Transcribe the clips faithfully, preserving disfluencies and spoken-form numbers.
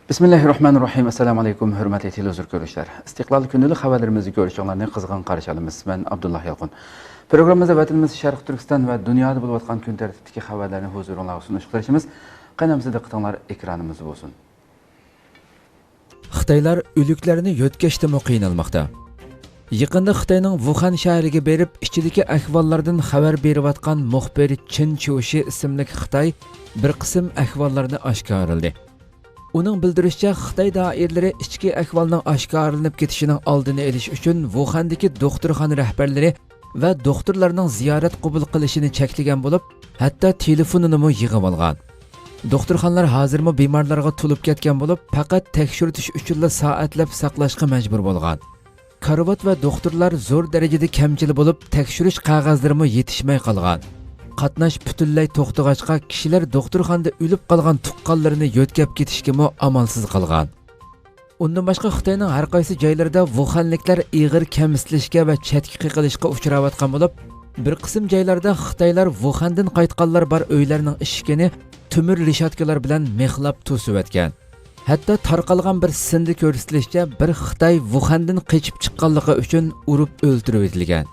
بىسمىللاھىررەھمانىررەھىم. ئەسسالامۇ ئەلەيكۇم، ھۆرمەتلىك تېلېۋىزور كۆرۈشلەر. ئىستىقلال كۈندىلىك خەۋەرلىرىمىزنى كۆرۈشۈڭلارنى قىزغىن قارشى ئالىمىز. مەن ئابدۇللا يالقۇن. پروگراممىمىزدا ۋەتىنىمىز شەرقىي تۈركىستان ۋە دۇنيادا بولۇۋاتقان كۈن تەرتىپتىكى خەۋەرلەرنى ھۇزۇرۇڭلارغا سۇنۇشقا تىرىشىمىز. قېنى ئەمىسە دىققىتىڭلار ئېكرانىمىزدا بولسۇن. خىتايلار ئۆلۈكلەرنى يۆتكەشتىمۇ قىينالماقتا. يېقىندا خىتاينىڭ ۋۇخەن شەھىرىگە بېرىپ، ئىچىدىكى ئەھۋاللاردىن خەۋەر بېرىۋاتقان مۇخبىر چېن چيۇشى ئىسىملىك خىتاي بىر قىسىم ئەھۋاللارنى ئاشكارىلىدى. ئۇنىڭ بىلدۈرۈشىچە، خىتاي دائىرىلىرى ئىچكى ئەھۋالنىڭ ئاشكارىلىنىپ كېتىشىنىڭ ئالدىنى ئېلىش ئۈچۈن ۋۇخەندىكى دوختۇرخانا رەھبەرلىرى ۋە دوختۇرلارنىڭ زىيارەت قوبۇل قىلىشىنى چەكلىگەن بولۇپ، ھەتتا تېلېفونىنىمۇ يىغىۋالغان. دوختۇرخانىلار ھازىرمۇ بىمارلارغا تولۇپ كەتكەن بولۇپ، پەقەت تەكشۈرتۈش ئۈچۈنلا سائەتلەپ ساقلاشقا مەجبۇر بولغان. كارىۋات ۋە دوختۇرلار زور دەرىجىدە كەمچىل بولۇپ، تەكشۈرۈش قەغەزلىرىمۇ يېتىشمەي قالغان. قاتناش پۈتۈنلەي توختىغاچقا، كىشىلەر دوختۇرخانىدا ئۆلۈپ قالغان تۇغقانلىرىنى يۆتكەپ كېتىشكىمۇ ئامالسىز قالغان. ئۇندىن باشقا، خىتاينىڭ ھەر قايسى جايلىرىدا ۋۇخەنلىكلەر ئېغىر كەمسىتىلىشكە ۋە چەتكە قېقىلىشقا ئۇچراۋاتقان بولۇپ، بىر قىسىم جايلاردا خىتايلار ۋۇخەندىن قايتقانلار بار ئۆيلەرنىڭ ئىشىكىنى تۆمۈر رېشاتكىلار بىلەن مىخلاپ توسۇۋەتكەن. ھەتتا تارقالغان بىر سىندا كۆرسىتىلىشىچە، بىر خىتاي ۋۇخەندىن قېچىپ چىققانلىقى ئۈچۈن ئۇرۇپ ئۆلتۈرۈۋېتىلگەن.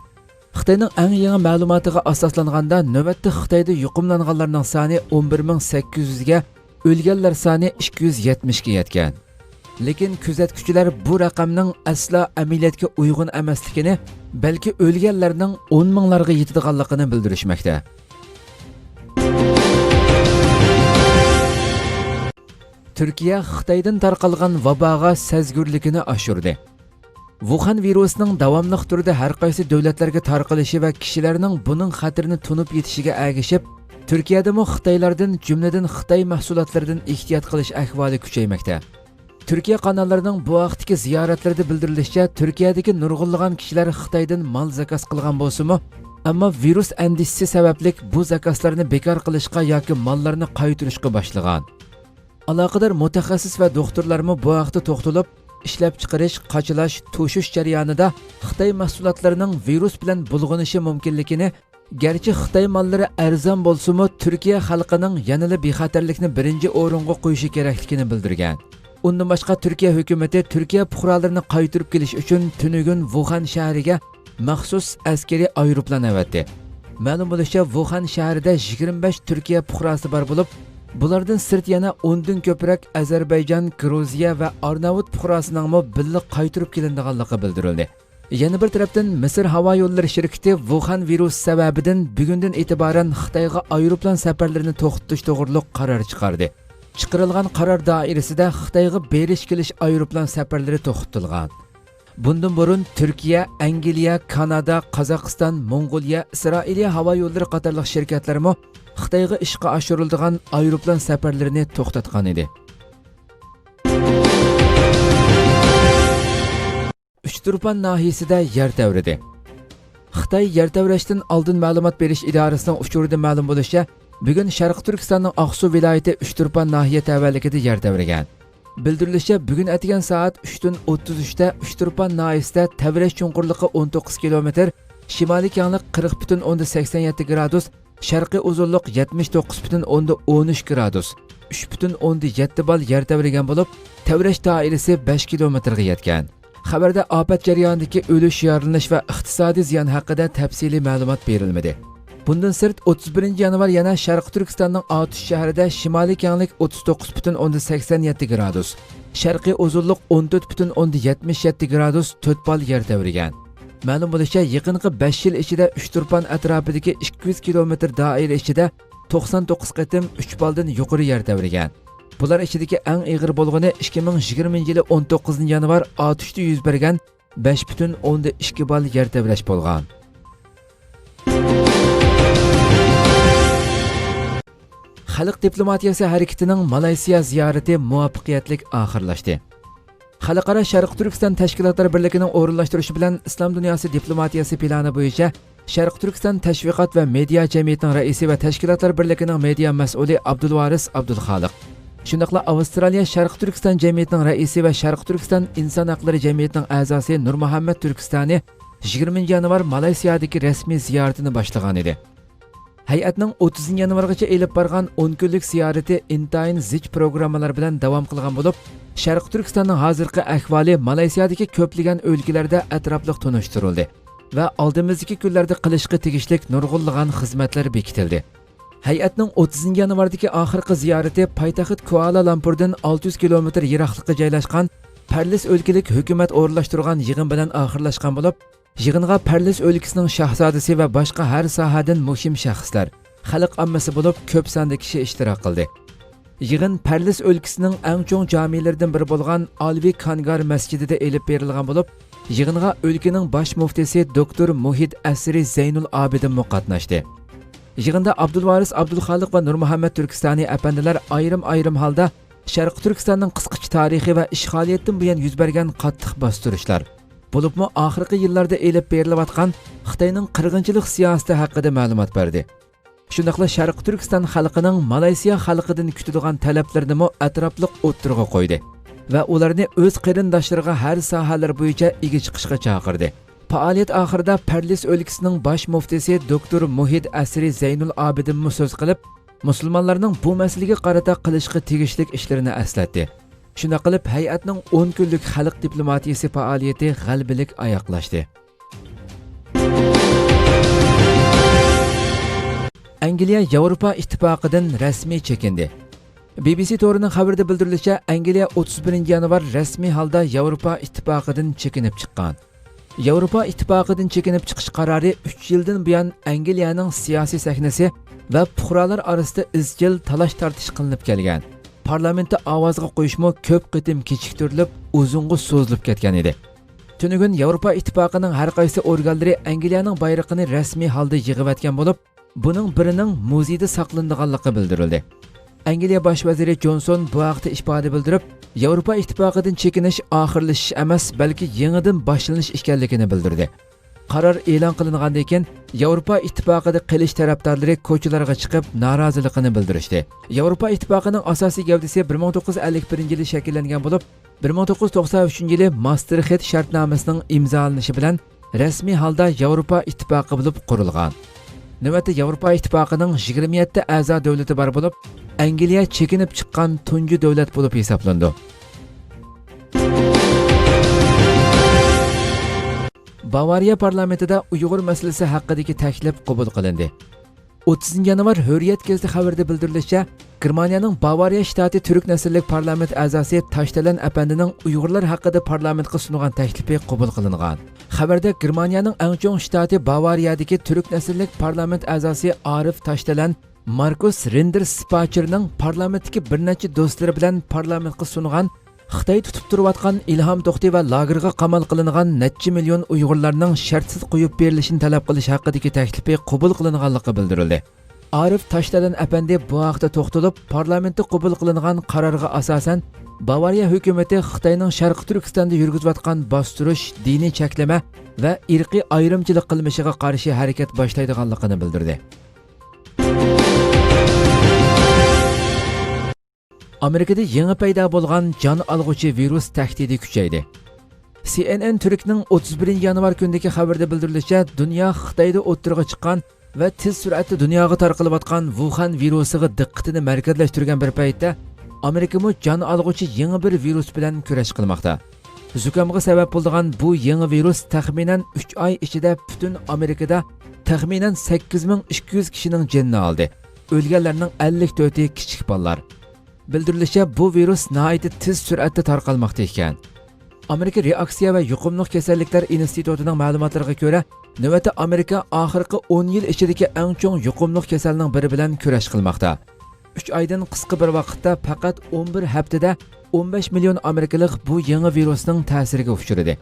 خىتاينىڭ ئەڭ يېڭى مەلۇماتىغا ئاساسلانغاندا، نۆۋەتتە خىتايدا يۇقۇملانغانلارنىڭ سانى ئون بىر مىڭ سەككىز يۈزگە، ئۆلگەنلەر سانى ئىككى يۈز يەتمىشكە يەتكەن. لېكىن كۆزەتكۈچىلەر بۇ رەقەمنىڭ ئەسلا ئەمەلىيەتكە ئۇيغۇن ئەمەسلىكىنى، بەلكى ئۆلگەنلەرنىڭ ئون مىڭلارغا يېتىدىغانلىقىنى بىلدۈرۈشمەكتە. تۈركىيە خىتايدىن تارقالغان ۋاباغا سەزگۈرلۈكىنى ئاشۇردى. ۋۇخەن ۋىرۇسىنىڭ داۋاملىق تۈردە ھەر قايسى دۆلەتلەرگە تارقىلىشى ۋە كىشىلەرنىڭ بۇنىڭ خەتىرىنى تونۇپ يېتىشىگە ئەگىشىپ، تۈركىيەدىمۇ خىتايلاردىن، جۈملىدىن خىتاي مەھسۇلاتلىرىدىن ئېھتىيات قىلىش ئەھۋالى كۈچەيمەكتە. تۈركىيە قاناللىرىنىڭ بۇ ھەقتىكى زىيارەتلىرىدە بىلدۈرۈلۈشىچە، تۈركىيەدىكى نۇرغۇنلىغان كىشىلەر خىتايدىن مال زاكاز قىلغان بولسىمۇ، ئەمما ۋىرۇس ئەندىشىسى سەۋەبلىك بۇ زاكازلارنى بىكار قىلىشقا ياكى ماللارنى قايتۇرۇشقا باشلىغان. ئالاقىدار مۇتەخەسسىس ۋە دوختۇرلارمۇ بۇ ھەقتە توختىلىپ، ئىشلەپچىقىرىش، قاچىلاش، توشۇش جەريانىدا خىتاي مەھسۇلاتلىرىنىڭ ۋىرۇس بىلەن بۇلغىنىشى مۇمكىنلىكىنى، گەرچە خىتاي ماللىرى ئەرزان بولسىمۇ، تۈركىيە خەلقىنىڭ يەنىلا بىخەتەرلىكنى بىرىنچى ئورۇنغا قويۇشى كېرەكلىكىنى بىلدۈرگەن. ئۇندىن باشقا، تۈركىيە ھۆكۈمىتى تۈركىيە پۇقرالىرىنى قايتۇرۇپ كېلىش ئۈچۈن تۈنۈگۈن ۋۇخەن شەھىرىگە مەخسۇس ئەسكىرىي ئايروپىلان ئەۋەتتى. مەلۇم بولۇشىچە، ۋۇخەن شەھىرىدە يىگىرمە بەش تۈركىيە پۇقراسى بار بولۇپ، بۇلاردىن سىرت يەنە ئوندىن كۆپرەك ئەزەربەيجان، گرۇزىيە ۋە ئارناۋۇت پۇقراسىنىڭمۇ بىللە قايتۇرۇپ كېلىنىدىغانلىقى بىلدۈرۈلدى. يەنە بىر تەرەپتىن، مىسىر ھاۋا يوللىرى شىركىتى ۋۇخەن ۋىرۇسى سەۋەبىدىن بۈگۈندىن ئېتىبارەن خىتايغا ئايروپىلان سەپەرلىرىنى توختىتىش توغرۇلۇق قارار چىقاردى. چىقىرىلغان قارار دائىرىسىدە خىتايغا بېرىش-كېلىش ئايروپىلان سەپەرلىرى توختىتىلغان. بۇندىن بۇرۇن تۈركىيە، ئەنگلىيە، كانادا، قازاقىستان، موڭغۇلىيە، ئىسرائىلىيە ھاۋا يوللىرى قاتارلىق شىركەتلەرمۇ خىتايغا ئىشقا ئاشۇرۇلىدىغان ئايروپىلان سەپەرلىرىنى توختاتقان ئىدى. ئۇچتۇرپان ناھىيەسىدە يەر تەۋرىدى. خىتاي يەر تەۋرەشتىن ئالدىن مەلۇمات بېرىش ئىدارىسىنىڭ ئۇچۇرىدا مەلۇم بولۇشىچە، بۈگۈن شەرقىي تۈركىستاننىڭ ئاقسۇ ۋىلايىتى ئۇچتۇرپان ناھىيە تەۋەلىكىدە يەر تەۋرىگەن. بىلدۈرۈلۈشىچە، بۈگۈن ئەتىگەن سائەت ئۈچتىن ئوتتۇز ئۈچتە ئۇچتۇرپان ناھىيەسىدە تەۋرەش چوڭقۇرلۇقى ئون توققۇز كىلومېتىر، شىمالىي كەڭلىك قىرىق پۈتۈن ئوندىن سەكسەن يەتتە گرادۇس، شەرقىي ئۇزۇنلۇق يەتمىش توققۇز پۈتۈن ئوندىن ئون ئۈچ گرادۇس، ئۈچ پۈتۈن ئوندىن يەتتە بال يەر تەۋرىگەن بولۇپ، تەۋرەش دائىرىسى بەش كىلومېتىرغا يەتكەن. خەۋەردە ئاپەت جەريانىدىكى ئۆلۈش، يارىلىنىش ۋە ئىقتىسادىي زىيان ھەققىدە تەپسىلىي مەلۇمات بېرىلمىدى. بۇندىن سىرت، ئوتتۇز بىرىنچى يانۋار يەنە شەرقىي تۈركىستاننىڭ ئاتۇش شەھىرىدە شىمالىي كەڭلىك ئوتتۇز توققۇز پۈتۈن ئوندىن سەكسەن يەتتە گرادۇس، شەرقىي ئۇزۇنلۇق ئون تۆت پۈتۈن ئوندىن يەتمىش يەتتە گرادۇس تۆت بال يەر تەۋرىگەن. مەلۇم بولۇشىچە، يېقىنقى بەش يىل ئىچىدە ئۇچتۇرپان ئەتراپىدىكى ئىككى يۈز كىلومېتىر دائىرە ئىچىدە توقسان توققۇز قېتىم ئۈچ بالدىن يۇقىرى يەر تەۋرىگەن. بۇلار ئىچىدىكى ئەڭ ئېغىر بولغىنى ئىككى مىڭ يىگىرمىنچى يىلى ئون توققۇزىنچى يانۋار ئاتۇشتا يۈز بەرگەن بەش پۈتۈن ئوندىن ئىككى بال يەر تەۋرەش بولغان. خەلق دىپلوماتىيەسى ھەرىكىتىنىڭ مالايسىيا زىيارىتى مۇۋەپپەقىيەتلىك ئاخىرلاشتى. خەلقئارا شەرقىي تۈركىستان تەشكىلاتلار بىرلىكىنىڭ ئورۇنلاشتۇرۇشى بىلەن ئىسلام دۇنياسى دىپلوماتىيەسى پىلانى بويىچە شەرقىي تۈركىستان تەشۋىقات ۋە مېدىيا جەمئىيىتىنىڭ رەئىسى ۋە تەشكىلاتلار بىرلىكىنىڭ مېدىيا مەسئۇلى ئابدۇلۋارىس ئابدۇلخالىق، شۇنداقلا ئاۋسترالىيە شەرقىي تۈركىستان جەمئىيىتىنىڭ رەئىسى ۋە شەرقىي تۈركىستان ئىنسان ھەقلىرى جەمئىيىتىنىڭ ئەزاسى نۇرمۇھەممەت تۈركىستانى يىگىرمىنچى يانۋار مالايسىيادىكى رەسمىي زىيارىتىنى باشلىغان ئىدى. ھەيئەتنىڭ ئوتتۇزىنچى يانۋارغىچە ئېلىپ بارغان ئون كۈنلۈك زىيارىتى ئىنتايىن زىچ پروگراممىلار بىلەن داۋام قىلغان بولۇپ، شەرقىي تۈركىستاننىڭ ھازىرقى ئەھۋالى مالايسىيادىكى كۆپلىگەن ئۆلكىلەردە ئەتراپلىق تونۇشتۇرۇلدى ۋە ئالدىمىزدىكى كۈنلەردە قىلىشقا تېگىشلىك نۇرغۇنلىغان خىزمەتلەر بېكىتىلدى. ھەيئەتنىڭ ئوتتۇزىنچى يانۋاردىكى ئاخىرقى زىيارىتى پايتەخت كۇئالا-لامپۇردىن ئالتە يۈز كىلومېتىر يىراقلىققا جايلاشقان پەرلىس ئۆلكىلىك ھۆكۈمەت ئورۇنلاشتۇرغان يىغىن بىلەن ئاخىرلاشقان بولۇپ، يىغىنغا پەرلىس ئۆلكىسىنىڭ شاھزادىسى ۋە باشقا ھەر ساھەدىن مۇھىم شەخسلەر، خەلق ئاممىسى بولۇپ كۆپ ساندا كىشى ئىشتىراك قىلدى. يىغىن پەرلىس ئۆلكىسىنىڭ ئەڭ چوڭ جامىلىرىدىن بىرى بولغان ئالۋى كانگار مەسچىتىدە ئېلىپ بېرىلغان بولۇپ، يىغىنغا ئۆلكىنىڭ باش مۇفتىسى دوكتور مۇھىت ئەسرى زەينۇل ئابىدىنمۇ قاتناشتى. يىغىندا ئابدۇلۋارىس ئابدۇلخالىق ۋە نۇرمۇھەممەت تۈركىستانى ئەپەندىلەر ئايرىم-ئايرىم ھالدا شەرقىي تۈركىستاننىڭ قىسقىچە تارىخى ۋە ئىشغالىيەتتىن بۇيان يۈز بەرگەن قاتتىق باستۇرۇشلار، بولۇپمۇ ئاخىرقى يىللاردا ئېلىپ بېرىلىۋاتقان خىتاينىڭ قىرغىنچىلىق سىياسىتى ھەققىدە مەلۇمات بەردى. شۇنداقلا شەرقىي تۈركىستان خەلقىنىڭ مالايسىيا خەلقىدىن كۈتىدىغان تەلەپلىرىنىمۇ ئەتراپلىق ئوتتۇرىغا قويدى ۋە ئۇلارنى ئۆز قېرىنداشلىرىغا ھەر ساھەلەر بويىچە ئىگە چىقىشقا چاقىردى. پائالىيەت ئاخىرىدا پەرلىس ئۆلكىسىنىڭ باش مۇفتىسى دوكتور مۇھىت ئەسرى زەينۇل ئابىدىنمۇ سۆز قىلىپ، مۇسۇلمانلارنىڭ بۇ مەسىلىگە قارىتا قىلىشقا تېگىشلىك ئىشلىرىنى ئەسلەتتى. شۇنداق قىلىپ، ھەيئەتنىڭ ئون كۈنلۈك خەلق دىپلوماتىيىسى پائالىيىتى غەلىبىلىك ئاياغلاشتى. ئەنگلىيە ياۋروپا ئىتتىپاقىدىن رەسمىي چېكىندى. بى بى سى تورىنىڭ خەۋىرىدە بىلدۈرۈلۈشىچە، ئەنگلىيە ئوتتۇز بىرىنچى يانۋار رەسمىي ھالدا ياۋروپا ئىتتىپاقىدىن چېكىنىپ چىققان. ياۋروپا ئىتتىپاقىدىن چېكىنىپ چىقىش قارارى ئۈچ يىلدىن بۇيان ئەنگلىيەنىڭ سىياسىي سەھنىسى ۋە پۇقرالار ئارىسىدا ئىزچىل تالاش-تارتىش قىلىنىپ كەلگەن، پارلامېنتتا ئاۋازغا قويۇشمۇ كۆپ قېتىم كېچىكتۈرۈلۈپ، ئۇزۇنغا سوزۇلۇپ كەتكەن ئىدى. تۈنۈگۈن ياۋروپا ئىتتىپاقىنىڭ ھەر قايسى ئورگانلىرى ئەنگلىيەنىڭ بايرىقىنى رەسمىي ھالدا يىغىۋەتكەن بولۇپ، بۇنىڭ بىرىنىڭ مۇزېيدا ساقلىنىدىغانلىقى بىلدۈرۈلدى. ئەنگلىيە باش ۋەزىرى جونسون بۇ ھەقتە ئىپادە بىلدۈرۈپ، ياۋروپا ئىتتىپاقىدىن چېكىنىش ئاخىرلىشىش ئەمەس، بەلكى يېڭىدىن باشلىنىش ئىكەنلىكىنى بىلدۈردى. قارار ئېلان قىلىنغاندىن كېيىن، ياۋروپا ئىتتىپاقىدا قېلىش تەرەپدارلىرى كوچىلارغا چىقىپ، نارازىلىقىنى بىلدۈرۈشتى. ياۋروپا ئىتتىپاقىنىڭ ئاساسىي گەۋدىسى بىر مىڭ توققۇز يۈز ئەللىك بىرىنچى يىلى شەكىللەنگەن بولۇپ، بىر مىڭ توققۇز يۈز توقسان ئۈچىنچى يىلى ماسترىخت شەرتنامىسىنىڭ ئىمزالىنىشى بىلەن رەسمىي ھالدا ياۋروپا ئىتتىپاقى بولۇپ قۇرۇلغان. نۆۋەتتە ياۋروپا ئىتتىپاقىنىڭ يىگىرمە يەتتە ئەزا دۆلىتى بار بولۇپ، ئەنگلىيە چېكىنىپ چىققان تۇنجى دۆلەت بولۇپ ھېسابلىنىدۇ. باۋارىيە پارلامېنتىدا ئۇيغۇر مەسىلىسى ھەققىدىكى تەكلىپ قوبۇل قىلىندى. ئوتتۇزىنچى يانۋار ھۆررىيەت گېزىتى خەۋىرىدە بىلدۈرۈلۈشىچە، گېرمانىيەنىڭ باۋارىيە شتاتى تۈرك نەسىللىك پارلامېنت ئەزاسى تاشدەلەن ئەپەندىنىڭ ئۇيغۇرلار ھەققىدە پارلامېنتقا سۇنغان تەكلىپى قوبۇل قىلىنغان. خەۋەردە گېرمانىيەنىڭ ئەڭ چوڭ شتاتى باۋارىيەدىكى تۈرك نەسىللىك پارلامېنت ئەزاسى ئارىف تاشدەلەن ماركۇس رىندېرسپاچېرنىڭ پارلامېنتتىكى بىر نەچچە دوستلىرى بىلەن پارلامېنتقا سۇنغان خىتاي تۇتۇپ تۇرۇۋاتقان ئىلھام توختى ۋە لاگېرغا قامال قىلىنغان نەچچە مىليون ئۇيغۇرلارنىڭ شەرتسىز قويۇپ بېرىلىشىنى تەلەپ قىلىش ھەققىدىكى تەكلىپى قوبۇل قىلىنغانلىقى بىلدۈرۈلدى. ئارىف تاشدەلەن ئەپەندى بۇ ھەقتە توختىلىپ، پارلامېنتتا قوبۇل قىلىنغان قارارغا ئاساسەن، باۋارىيە ھۆكۈمىتى خىتاينىڭ شەرقىي تۈركىستاندا يۈرگۈزۈۋاتقان باستۇرۇش، دىنىي چەكلىمە ۋە ئىرقىي ئايرىمچىلىق قىلمىشىغا قارشى ھەرىكەت باشلايدىغانلىقىنى بىلدۈردى. ئامېرىكىدا يېڭى پەيدا بولغان جان ئالغۇچى ۋىرۇس تەھدىتى كۈچەيدى. سى ئېن ئېن تۈركنىڭ ئوتتۇز بىرىنچى يانۋار كۈنىدىكى خەۋىرىدە بىلدۈرۈلۈشىچە، دۇنيا خىتايدا ئوتتۇرىغا چىققان ۋە تېز سۈرئەتتە دۇنياغا تارقىلىۋاتقان ۋۇخەن ۋىرۇسىغا دىققىتىنى مەركەزلەشتۈرگەن بىر پەيتتە، ئامېرىكىمۇ جان ئالغۇچى يېڭى بىر ۋىرۇس بىلەن كۈرەش قىلماقتا. زۇكامغا سەۋەب بولىدىغان بۇ يېڭى ۋىرۇس تەخمىنەن ئۈچ ئاي ئىچىدە پۈتۈن ئامېرىكىدا تەخمىنەن سەككىز مىڭ ئىككى يۈز كىشىنىڭ جېنىنى ئالدى. ئۆلگەنلەرنىڭ ئەللىك تۆتى كىچىك بالىلار. بىلدۈرۈلۈشىچە، بۇ ۋىرۇس ناھايىتى تېز سۈرئەتتە تارقالماقتا ئىكەن. ئامېرىكا رېئاكسىيە ۋە يۇقۇملۇق كېسەللىكلەر ئىنستىتۇتىنىڭ مەلۇماتلىرىغا كۆرە، نۆۋەتتە ئامېرىكا ئاخىرقى ئون يىل ئىچىدىكى ئەڭ چوڭ يۇقۇملۇق كېسەلنىڭ بىرى بىلەن كۈرەش قىلماقتا. ئۈچ ئايدىن قىسقا بىر ۋاقىتتا پەقەت ئون بىر ھەپتىدە ئون بەش مىليون ئامېرىكىلىق بۇ يېڭى ۋىرۇسنىڭ تەسىرىگە ئۇچرىدى.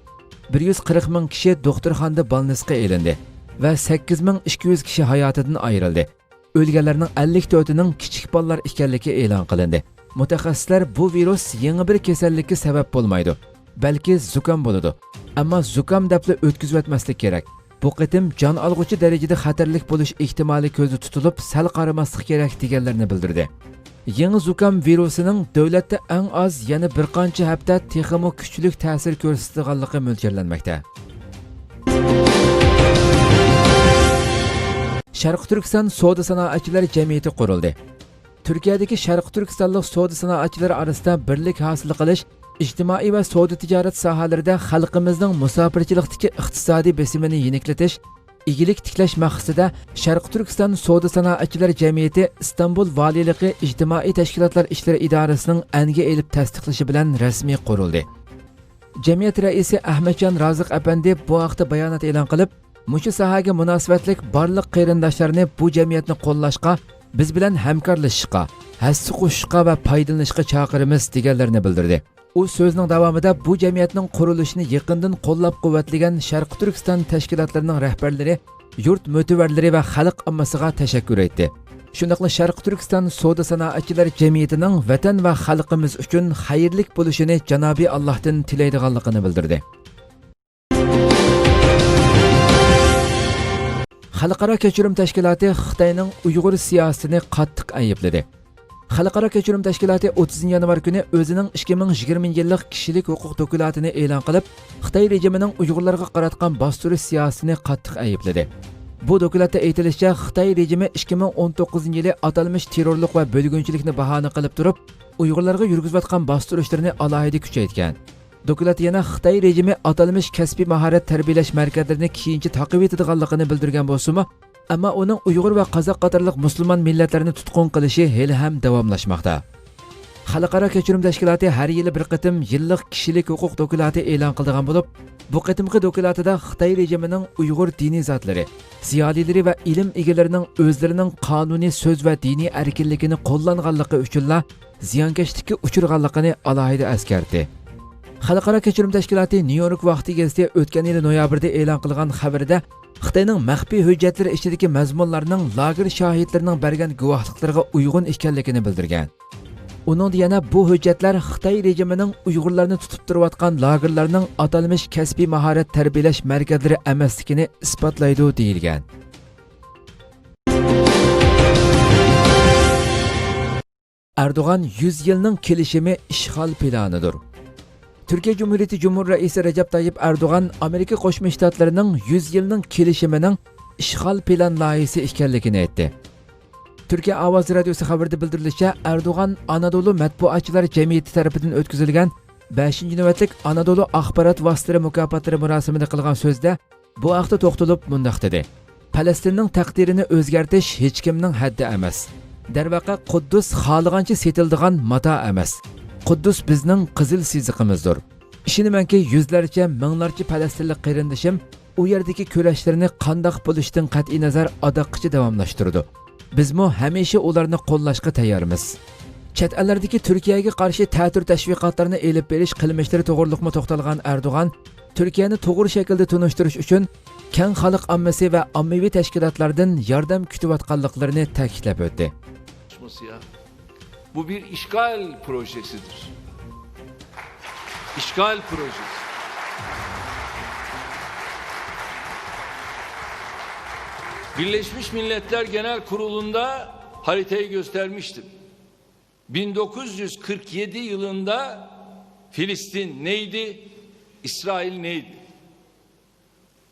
بىر يۈز قىرىق مىڭ كىشى دوختۇرخانىدا بالنىسقا ئېلىندى ۋە سەككىز مىڭ ئىككى يۈز كىشى ھاياتىدىن ئايرىلدى. ئۆلگەنلەرنىڭ ئەللىك تۆتىنىڭ كىچىك بالىلار ئىكەنلىكى ئېلان قىلىندى. مۇتەخەسسىسلەر بۇ ۋىرۇس يېڭى بىر كېسەللىككە سەۋەب بولمايدۇ، بەلكى زۇكام بولىدۇ. ئەمما زۇكام دەپلا ئۆتكۈزۈۋەتمەسلىك كېرەك. بۇ قېتىم جان ئالغۇچى دەرىجىدە خەتەرلىك بولۇش ئېھتىمالى كۆزدە تۇتۇلۇپ، سەل قارىماسلىق كېرەك، دېگەنلەرنى بىلدۈردى. يېڭى زۇكام ۋىرۇسىنىڭ دۆلەتتە ئەڭ ئاز يەنە بىر قانچە ھەپتە تېخىمۇ كۈچلۈك تەسىر كۆرسىتىدىغانلىقى مۆلچەرلەنمەكتە. شەرقىي تۈركىستان سودا سانائەتچىلەر جەمئىيىتى قۇرۇلدى. تۈركىيەدىكى شەرقىي تۈركىستانلىق سودا سانائەتچىلىرى ئارىسىدا بىرلىك ھاسىل قىلىش، ئىجتىمائىي ۋە سودا تىجارەت ساھەلىرىدە خەلقىمىزنىڭ مۇساپىرچىلىقتىكى ئىقتىسادىي بېسىمىنى يېنىكلىتىش، ئىگىلىك تىكلەش مەقسىتىدە شەرقىي تۈركىستان سودا سانائەتچىلەر جەمئىيىتى ئىستانبۇل ۋالىيلىقى ئىجتىمائىي تەشكىلاتلار ئىشلىرى ئىدارىسىنىڭ ئەنگە ئېلىپ تەستىقلىشى بىلەن رەسمىي قۇرۇلدى. جەمئىيەت رەئىسى ئەھمەتجان رازىق ئەپەندى بۇ ھەقتە بايانات ئېلان قىلىپ، مۇشۇ ساھەگە مۇناسىۋەتلىك بارلىق قېرىنداشلارنى بۇ جەمئىيەتنى قوللاشقا، بىز بىلەن ھەمكارلىشىشقا، ھەسسە قوشۇشقا ۋە پايدىلىنىشقا چاقىرىمىز، دېگەنلىرىنى بىلدۈردى. ئۇ سۆزىنىڭ داۋامىدا بۇ جەمئىيەتنىڭ قۇرۇلۇشىنى يېقىندىن قوللاپ-قۇۋۋەتلىگەن شەرقىي تۈركىستان تەشكىلاتلىرىنىڭ رەھبەرلىرى، يۇرت مۆتىۋەرلىرى ۋە خەلق ئاممىسىغا تەشەككۈر ئېيتتى. شۇنداقلا شەرقىي تۈركىستان سودا سانائەتچىلەر جەمئىيىتىنىڭ ۋەتەن ۋە خەلقىمىز ئۈچۈن خەيرلىك بولۇشىنى جانابىي ئاللاھتىن تىلەيدىغانلىقىنى بىلدۈردى. خەلقئارا كەچۈرۈم تەشكىلاتى خىتاينىڭ ئۇيغۇر سىياسىتىنى قاتتىق ئەيىبلىدى. خەلقئارا كەچۈرۈم تەشكىلاتى ئوتتۇزىنچى يانۋار كۈنى ئۆزىنىڭ ئىككى مىڭ يىگىرمىنچى يىللىق كىشىلىك ھوقۇق دوكلاتىنى ئېلان قىلىپ، خىتاي رېجىمىنىڭ ئۇيغۇرلارغا قاراتقان باستۇرۇش سىياسىتىنى قاتتىق ئەيىبلىدى. بۇ دوكلاتتا ئېيتىلىشىچە، خىتاي رېجىمى ئىككى مىڭ ئون توققۇزىنچى يىلى ئاتالمىش تېررورلۇق ۋە بۆلگۈنچىلىكنى باھانە قىلىپ تۇرۇپ، ئۇيغۇرلارغا يۈرگۈزۈۋاتقان باستۇرۇشلىرىنى ئالاھىدە كۈچەيتكەن. دوكلات يەنە خىتاي رېجىمى ئاتالمىش كەسپىي ماھارەت تەربىيەلەش مەركەزلىرىنى كېيىنچە تاقىۋېتىدىغانلىقىنى بىلدۈرگەن بولسىمۇ، ئەمما ئۇنىڭ ئۇيغۇر ۋە قازاق قاتارلىق مۇسۇلمان مىللەتلەرنى تۇتقۇن قىلىشى ھېلىھەم داۋاملاشماقتا. خەلقئارا كەچۈرۈم تەشكىلاتى ھەر يىلى بىر قېتىم يىللىق كىشىلىك ھوقۇق دوكلاتى ئېلان قىلىدىغان بولۇپ، بۇ قېتىمقى دوكلاتىدا خىتاي رېجىمىنىڭ ئۇيغۇر دىنىي زاتلىرى، زىيالىيلىرى ۋە ئىلىم ئىگىلىرىنىڭ ئۆزلىرىنىڭ قانۇنىي سۆز ۋە دىنىي ئەركىنلىكىنى قوللانغانلىقى ئۈچۈنلا زىيانكەشلىككە ئۇچرىغانلىقىنى ئالاھىدە ئەسكەرتتى. خەلقئارا كەچۈرۈم تەشكىلاتى نيۇ يورك ۋاقتى گېزىتى ئۆتكەن يىلى نويابىردا ئېلان قىلغان خەۋىرىدە، خىتاينىڭ مەخپىي ھۆججەتلىرى ئىچىدىكى مەزمۇنلارنىڭ لاگېر شاھىتلىرىنىڭ بەرگەن گۇۋاھلىقلىرىغا ئۇيغۇن ئىكەنلىكىنى بىلدۈرگەن. ئۇنىڭدا يەنە بۇ ھۆججەتلەر خىتاي رېجىمىنىڭ ئۇيغۇرلارنى تۇتۇپ تۇرۇۋاتقان لاگېرلارنىڭ ئاتالمىش كەسپىي ماھارەت تەربىيەلەش مەركەزلىرى ئەمەسلىكىنى ئىسپاتلايدۇ، دېيىلگەن. ئەردوغان يۈز يىلنىڭ كېلىشىمى ئىشغال پىلانىدۇر. تۈركىيە جۇمھۇرىيىتى جۇمھۇر رەئىسى رەجەپ تايىپ ئەردوغان ئامېرىكا قوشما شتاتلىرىنىڭ يۈز يىلنىڭ كېلىشىمىنىڭ ئىشغال پىلان لايىھىسى ئىكەنلىكىنى ئېيتتى. تۈركىيە ئاۋازى رادىيوسى خەۋىرىدە بىلدۈرۈلۈشىچە، ئەردوغان ئانادولۇ مەتبۇئاتچىلار جەمئىيىتى تەرىپىدىن ئۆتكۈزۈلگەن بەشىنچى نۆۋەتلىك ئانادولۇ ئاخبارات ۋاسىتىلىرى مۇكاپاتلىرى مۇراسىمىدا قىلغان سۆزىدە، بۇ ھەقتە توختىلىپ مۇنداق دېدى: پەلەستىننىڭ تەقدىرىنى ئۆزگەرتىش ھېچكىمنىڭ ھەددى ئەمەس. دەرۋەقە، قۇددۇس خالىغانچە سېتىلىدىغان ماتا ئەمەس. قۇددۇس بىزنىڭ قىزىل سىزىقىمىزدۇر. ئىشىنىمەنكى، يۈزلەرچە، مىڭلارچە پەلەستىنلىك قېرىندىشىم ئۇ يەردىكى كۈرەشلىرىنى قانداق بولۇشىدىن قەتئىينەزەر ئاداققىچە داۋاملاشتۇرىدۇ. بىزمۇ ھەمىشە ئۇلارنى قوللاشقا تەييارمىز. چەت ئەللەردىكى تۈركىيەگە قارشى تەتۈر تەشۋىقاتلارنى ئېلىپ بېرىش قىلمىشلىرى توغرۇلۇقمۇ توختالغان ئەردوغان، تۈركىيەنى توغرا شەكىلدە تونۇشتۇرۇش ئۈچۈن كەڭ خەلق ئاممىسى ۋە ئاممىۋى تەشكىلاتلاردىن ياردەم كۈتۈۋاتقانلىقلىرىنى تەكىتلەپ ئۆتتى. Bu bir işgal projesidir. İşgal projesi. Birleşmiş Milletler Genel Kurulu'nda haritayı göstermiştim. Bin dokuz yüz kırk yedi yılında Filistin neydi? İsrail neydi?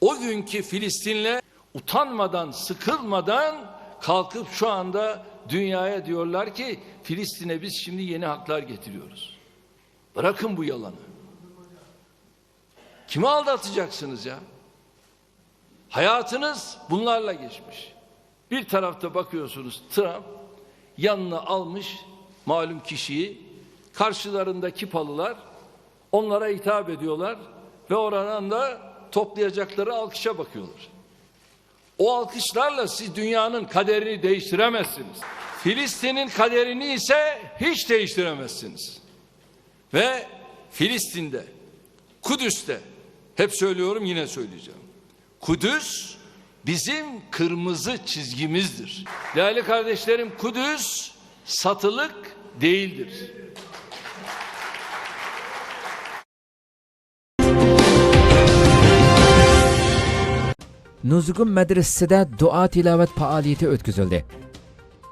O günkü Filistinler utanmadan, sıkılmadan kalkıp şu anda dünyaya diyorlar ki, Filistin'e biz şimdi yeni haklar getiriyoruz. Bırakın bu yalanı. Kimi aldatacaksınız ya? Hayatınız bunlarla geçmiş. Bir tarafta bakıyorsunuz Trump yanına almış malum kişiyi, karşılarında Kipalılar onlara hitap ediyorlar ve oradan da toplayacakları alkışa bakıyorlar. O alkışlarla siz dünyanın kaderini değiştiremezsiniz. Filistin'in kaderini ise hiç değiştiremezsiniz. Ve Filistin'de, Kudüs'te, hep söylüyorum, yine söyleyeceğim. Kudüs bizim kırmızı çizgimizdir. Değerli kardeşlerim, Kudüs satılık değildir. نۇزۇگۇم مەدرىسىسىدە دۇئا تىلاۋەت پائالىيىتى ئۆتكۈزۈلدى.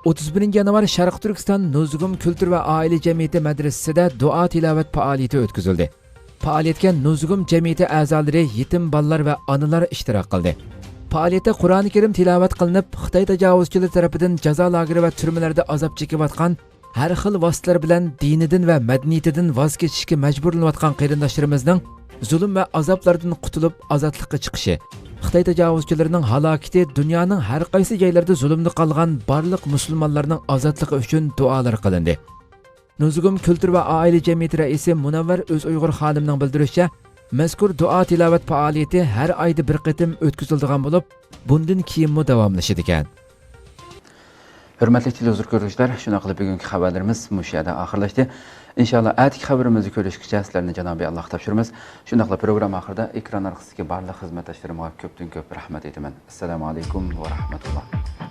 ئوتتۇز بىرىنچى يانۋار شەرقىي تۈركىستان نۇزۇگۇم كۈلتۈر ۋە ئائىلە جەمئىيىتى مەدرىسىسىدە دۇئا تىلاۋەت پائالىيىتى ئۆتكۈزۈلدى. پائالىيەتكە نۇزۇگۇم جەمئىيىتى ئەزالىرى، يېتىم بالىلار ۋە ئانىلار ئىشتىراك قىلدى. پائالىيەتتە قۇرئانى كەرىم تىلاۋەت قىلىنىپ، خىتاي تاجاۋۇزچىلىرى تەرىپىدىن جازا لاگېرى ۋە تۈرمىلەردە ئازاب چېكىۋاتقان، ھەر خىل ۋاسىتىلەر بىلەن دىنىدىن ۋە مەدەنىيىتىدىن ۋاز كېچىشكە مەجبۇرلىنىۋاتقان قېرىنداشلىرىمىزنىڭ زۇلۇم ۋە ئازابلاردىن قۇتۇلۇپ ئازادلىققا چىقىشى، خىتاي تاجاۋۇزچىلىرىنىڭ ھالاكىتى دۇنيانىڭ ھەر قايسى جايلىرىدا زۇلۇمدا قالغان بارلىق مۇسۇلمانلارنىڭ ئازادلىقى ئۈچۈن دۇئالىرى قىلىندى. نۇزۇگۇم كۈلتۈر ۋە ئائىلە جەمئىيىتى رەئىسى مۇنەۋۋەر ئۆزئۇيغۇر خانىمنىڭ بىلدۈرۈشىچە، مەزكۇر دۇئا تىلاۋەت پائالىيىتى ھەر ئايدا بىر قېتىم ئۆتكۈزۈلىدىغان بولۇپ، بۇندىن كېيىنمۇ داۋاملىشىدىكەن. ھۆرمەتلىك تېلېۋىزور كۆرگۈچىلەر، شۇنداقلا بۈگۈنكى خەۋەرلىرىمىز مۇشۇ يەردە ئاخىرلاشتى. ئىنشاللا ئەتىكى خەۋىرىمىزدە كۆرۈشكىچە سىلەرنى جانابى ئاللاغا تاپشۇرىمىز. شۇنداقلا پروگرامما ئاخىرىدا ئېكران ئارقىسىدىكى بارلىق خىزمەتداشلىرىمغا كۆپتىن كۆپ رەھمەت ئېيتىمەن. ئەسسالامۇ ئەلەيكۇم ۋە رەھمەتۇللا.